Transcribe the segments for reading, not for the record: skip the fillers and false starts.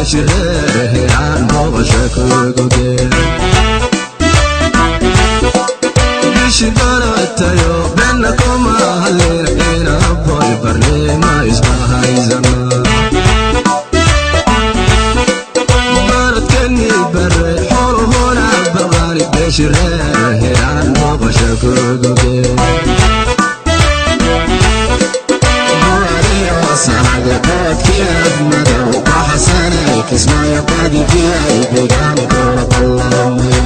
Beeshireeraan boqosha kuguge Bishigaratayo benna kuma halin ina boy barnima isbahaysana Baradkani bare xooluhuna baqaani beeshireeraan boqosha kuguge Kismaayo qadigii begaan kula ballamay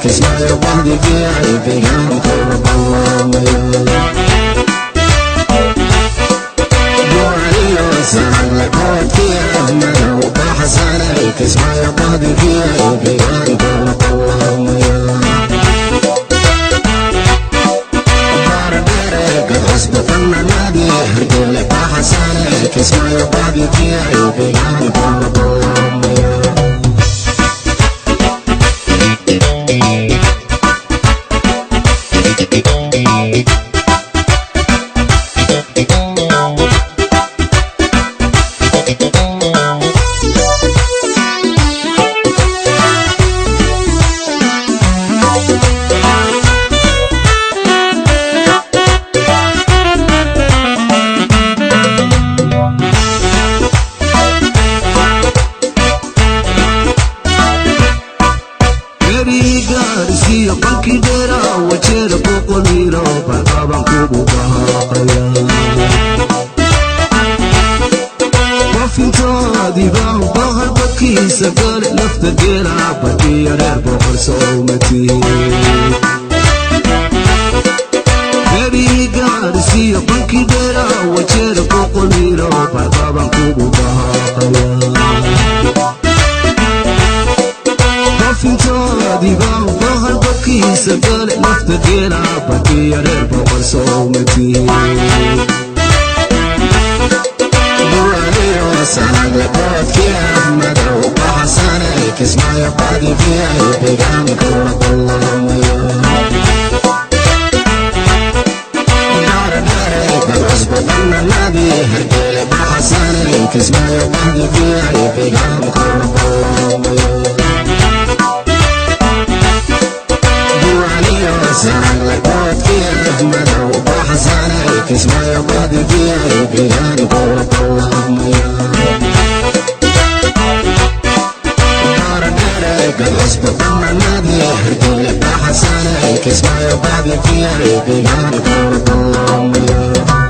Kismaayo qadigii begaan kula ballamay Kismaayo qadigii begaan kula ballamay Kismaayo qadigii begaan kula ballamay. Kismaayo qadigii begaan kula ballamay Kismaayo qadigii begaan kula ballamay Kismaayo qadigii begaan kula ballamay Kismaayo qadigii begaan kula ballamay.